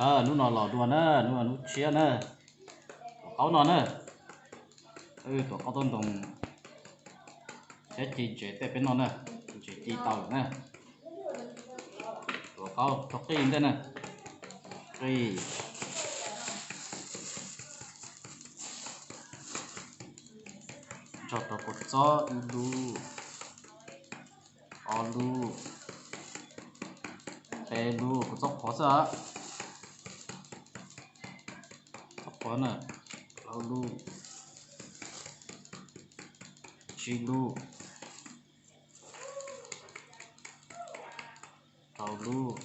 Hnub no los dua na, hnub no hnub tshiab na. Tuam qaub no na, tuam qaub tauj ntoo, thiab ci ntsev tej peb no na, ntsev ci tau lawm na. Tuam qaub rau qij ntej na, qij, nrog rau kua txob ib lub, ob lub, peb lub, kua txob qhuav xwb. Txob qhuav na, plaub lub, tsib lub, rau lub,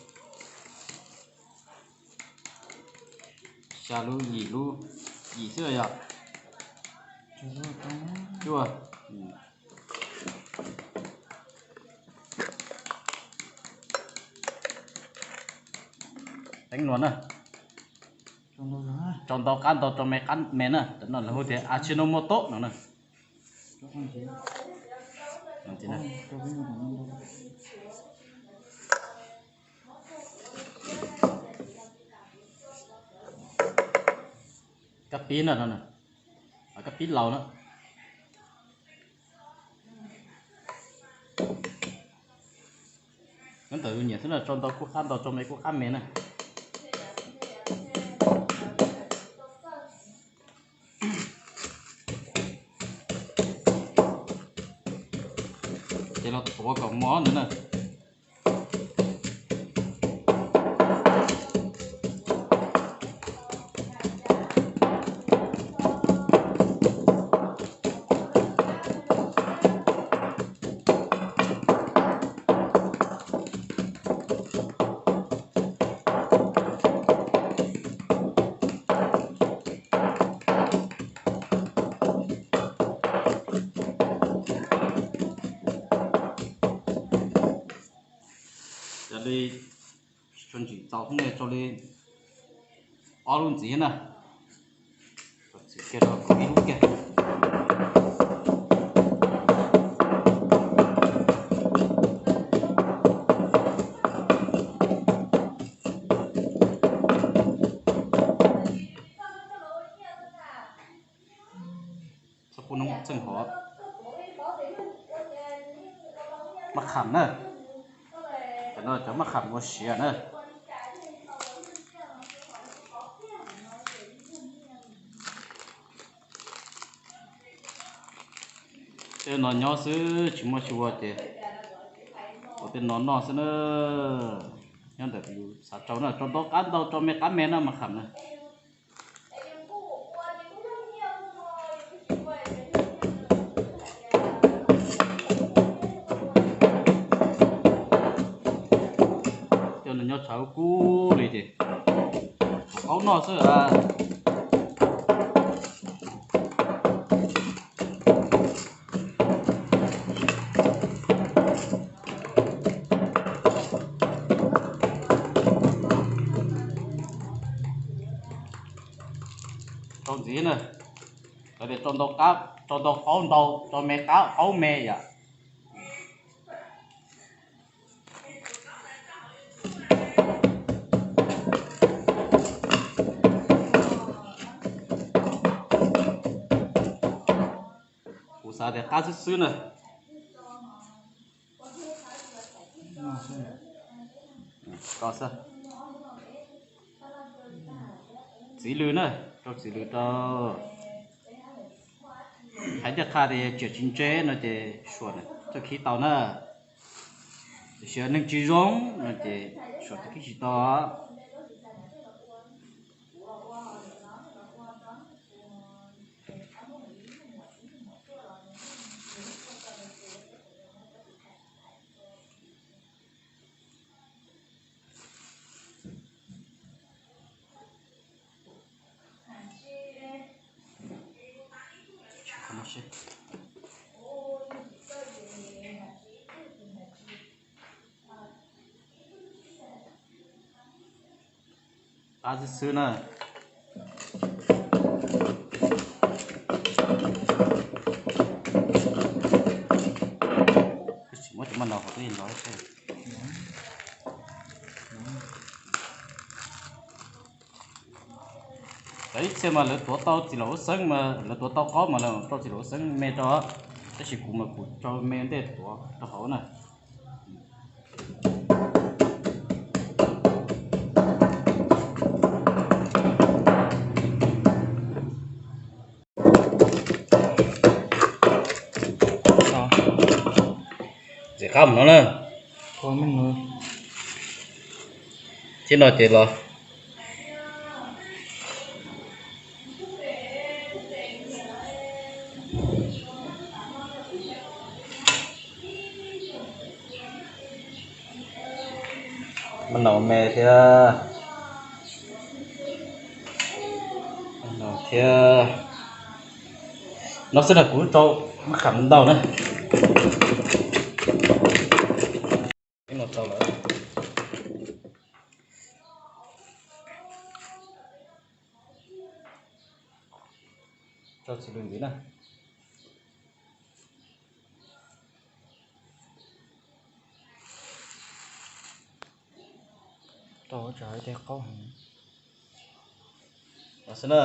xya lub, yim lub, yim xwb yog cuaj. Teeb luag na, tso ntau qab ntau, tso me qab me na, tam no lawv hu tias Ajinomoto no na. Kab pib na no, kab pib laus na. Nyob ntawm yus nyiam xwb na, tso ntau kuj qab ntau, tso me kuj qab me na. Ces los tuav kom mos ntawd na. Yog li tsis tshua ntsim txaus thiab ne, tso li ob lub ntxiv na. Txiv kiag rau ib lub kiag. Txhob pub noob txeej hov. Maj qham na, cov no cov maj qham ua siav na. Tej no nyob xwb tsis muaj tsis ua ces ua tej no noj xwb na. Nyob ntawm yus xav tso na, tso ntau qab ntau, tso me qab me na, maj qham na. Cov no nyob tshav kub li ces qaub noj xwb. Tso ntxiv na, lawv tias tso ntau qab, tso ntau qaub ntau, tso me qab qaub me yom. Kuv xav tias qab xwb xwb na. Ko xwb. Txiv lws na, rau txiv lws rau. Hais tias qha tias tsiam tsis ntse no ces suam txawj khib tau na. Tiam sis neeg tsis zoo no ces suam txawj khib tsis tau. Qab xwb xwb na. Tab sis muab cov maj no hov twb yeej nrov thiab. Ib txhia mas lawv tuav tau txiv laum huab xeeb mas lawv tuav tau qaub mas lawv rau txiv laum huab xeeb me rau, tab sis kuv mas kuv rau me ntej tuav rau hauv na. Ntxim qab mus no na. Thiab no ces los maj naus me thiab, thiab no xwb na, kuv rau maj qam ntau na. Tau lawm, rau txiv lws ntxiv na. Tau tsam ib teg qaub heev. Xwb na.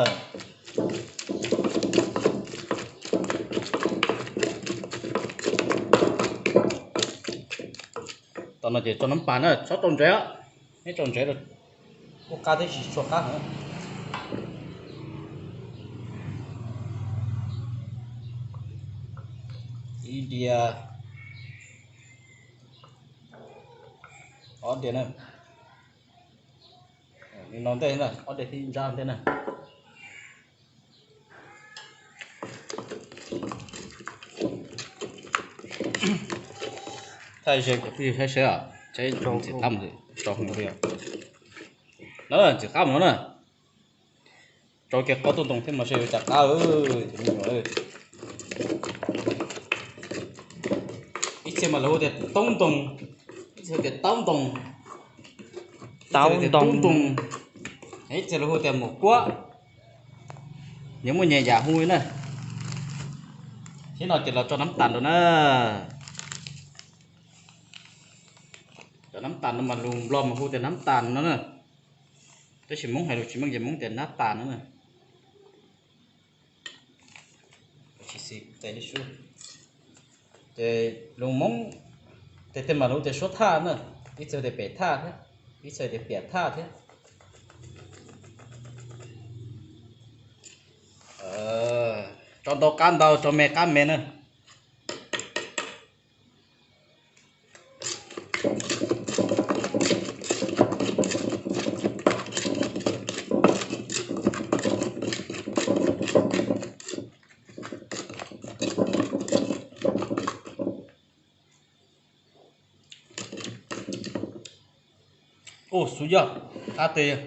Tam no ces tso nab tas na, txhob rau ntsev, neb rau ntsev kuj qab thiab tsis tshua qab heev. Ib diav, ob diav na, li no ntej na, ob diav thib ntsab ntej na. Thaij ze kom phooj ywg saib seb, saib ntxim qab mus, tso hwv li. No ntxim qab mus no na. Rau kiag qaub tub ntoo thiab mas seb yuav cas qab. Ib txhia mas lawv hu tias toob ntoo, ib txhia tias taub ntoo, taub ntoo, ib txhia lawv hu tias maum kuab, nyias muaj nyias yam hu na. Thiab no ces los tso nab tas rau na. Cov nab tas no mas lus Nplog mas hu tias nab tas no na. Tab sis Hmoob hais lus tsis meej ces Hmoob tias nab tas no na. Ces lus Hmoob ces tej mas lus tias suab thaj na, ib txhia tias pem thaj thiab, ib txhia tias piam thaj thiab. Tso ntau qab ntau, tso me qab me na. Ua xub yog qab teg.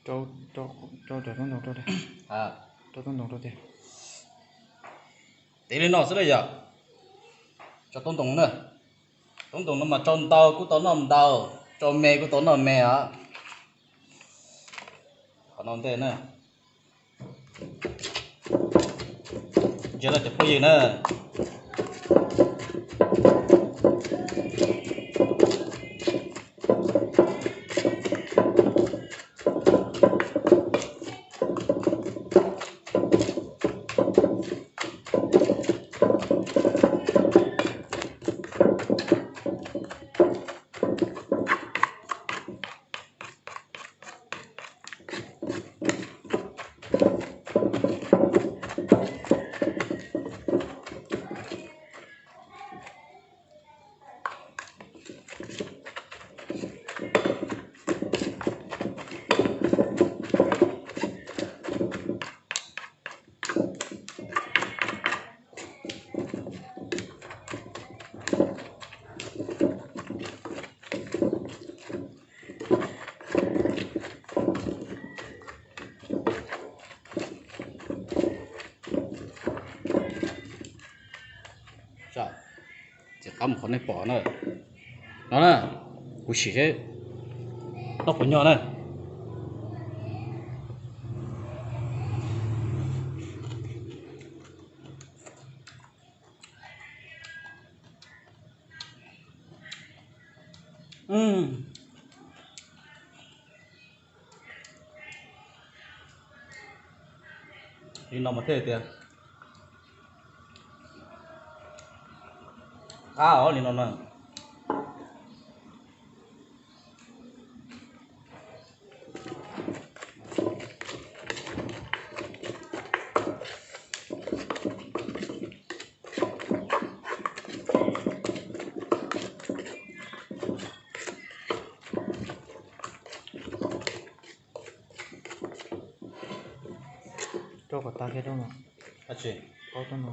Rau, rau, rau tub ntoo rau tiag. Tiv li no xwb na yog. Tso tub ntoo na. Tub ntoo no mas tso ntau kuj tau noj ntau, tso me kuj tau noj me os. Qhov no ntej na. Ntsia no cov phooj ywg na. Txiv qab mus qhov nej pom na. No na, kuv sim seb noj puas nyog na. Li no mas thiaj tias qab os, li no na. Rau kom tag kiag rau no. Ab tsi, paub rau no.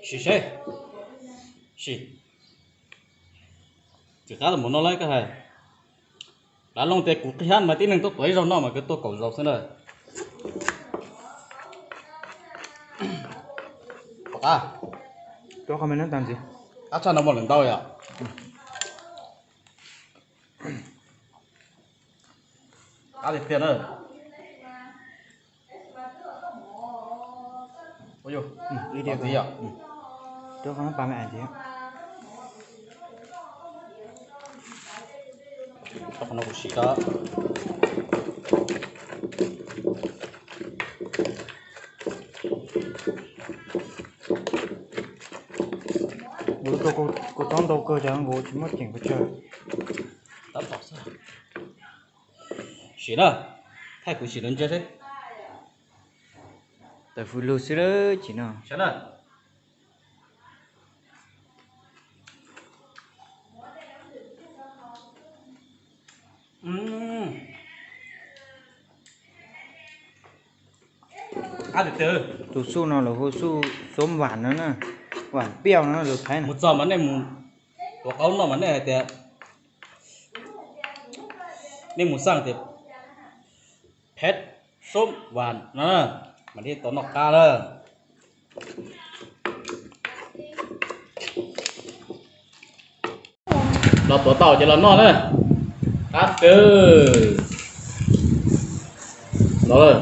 Sim seb, sim, tsis qab los mus no lawm koj hais. Lav loo tias kuv qhib hab mas tib neeg tuaj tuav ib zaug noj mas kawg tuaj kaum zaus xwb na. Qab, qab tshaj no muaj lawm ntau yom. Qab tiag tiag na. Ib diam txiv yom. Rau qhov no kuv sim tau. Kuv rau kuv tsob ntau kawg ces nkaus tsis muaj ceem pes tsawg. Sim na, thaij kuv sim lawv ntsia seb. Tawm fws lug xwb lawm ces no. Tus xuj no lawv hu xuj xoob vam no na, vam piauj no lawv Thaib na. Mus txog mas nej mus, tus qaub noj mas nej hais tias, nej mus xaj tias pheb xoob vam no na, mas nej tau noj qab lawm. Los tuav tau ces los noj na. Qab twg los lawm.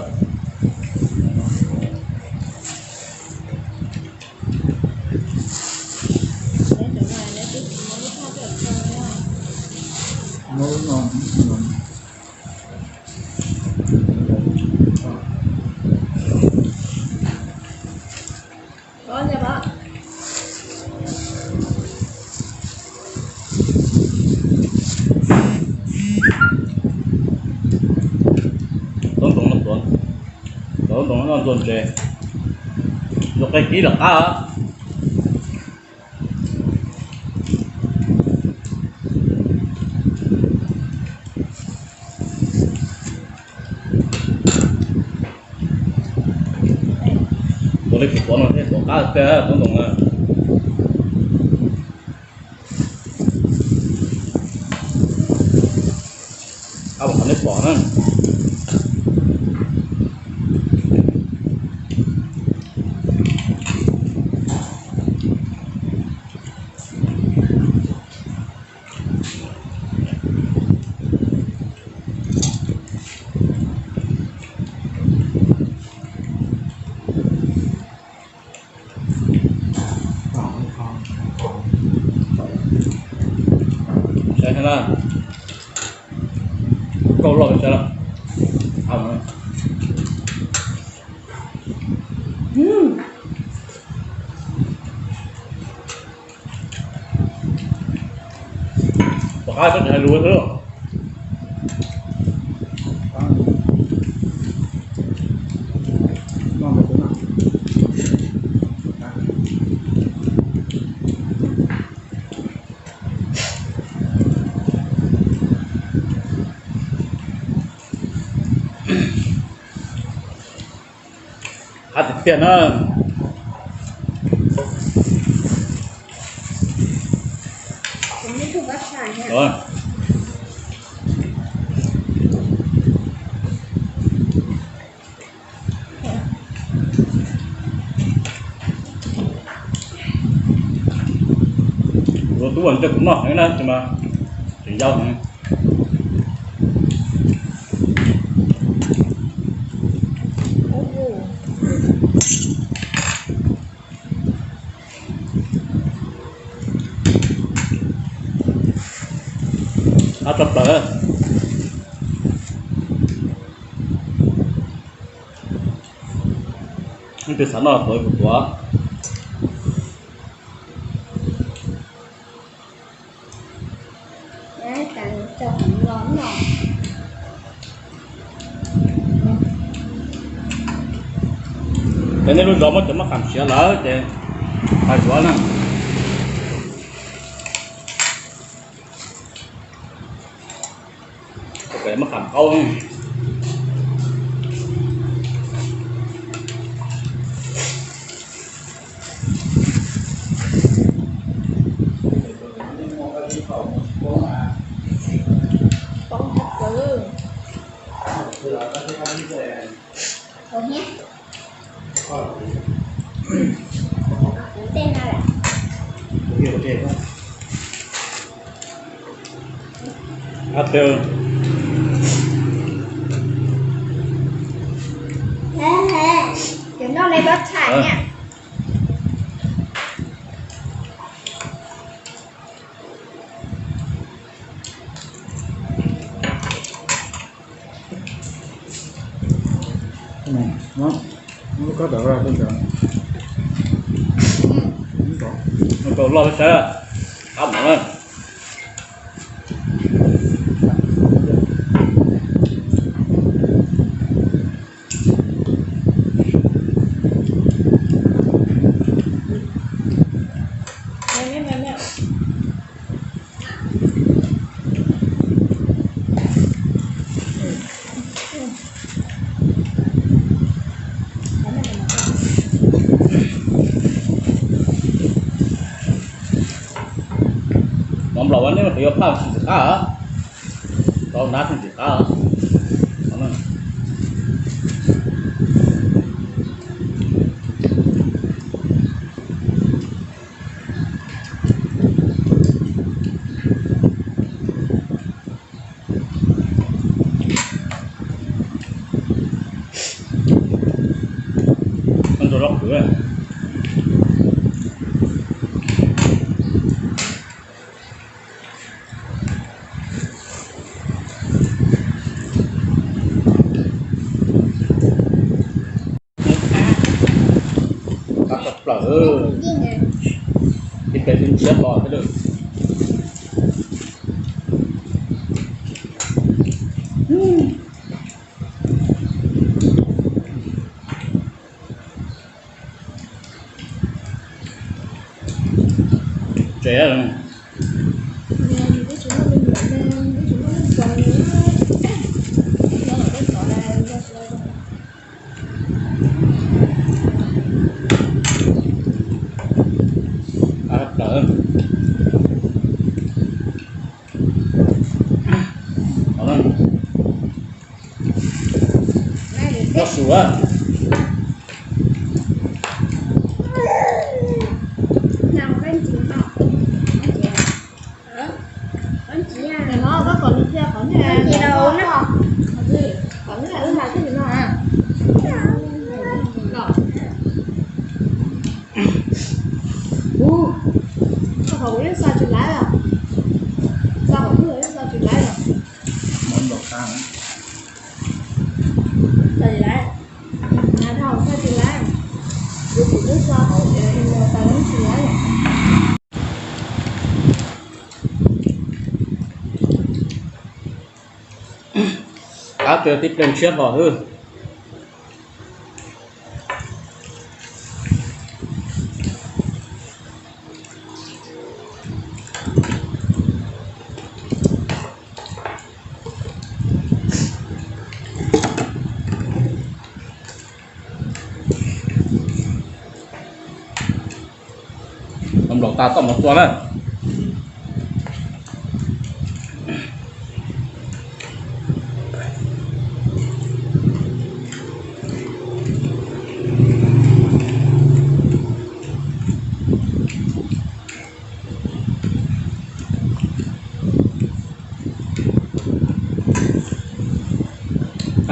Tub ntoo no tuav, tub ntoo no noj ntxuag ntses, luag qe kib lawm qab. Tuav li kuv tuav no thiaj tuav qab tiag tub ntoo na. Qab mus qhov nej pom na. Saib na, kauj loj saib lawm. Tom qab tsis hais lus xwb. Qab tiag tiag na. Kuv tub nrog kuv noj heev na, tsis mas tsis yau heev. Qab tshaj plaws. Leej twg xav noj tuav kuv tuav. Ces nej lub zos muab cov maj qam siav lawm ces hais zuav na. Maj qam qaub. Cov no nej pab txhais na. Lub kab tawm, lub kab tawm. Loj sab, qab mov na. Mov nplaum nej yuav phaj tsis txim qab, tau nab tsis txim qab. Qab tshaj plaws, tib pliag twb ntshiab hlo thiab lawm. Tsev. Noj su a. Ub, txog qhov kuv yeej xa tsis laib os. Xa qhov twg yeej xa tsis laib os. Mov nplaum tag. Xa tsis laib. Hais dhau xa tsis laib. Kuv tus tub xa hauv es email tas yeej tsis laib. Qab twg tib pliag ntshiab hlo xwb. Nplaum tas toj mov tua na.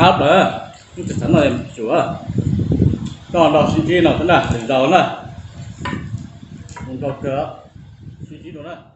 Ab lawm, tsis xav noj tsum, koj nrog sib ntsib no xwb na, lwm zaus na. Zoo nkauj kawg, sib ntsib dua na.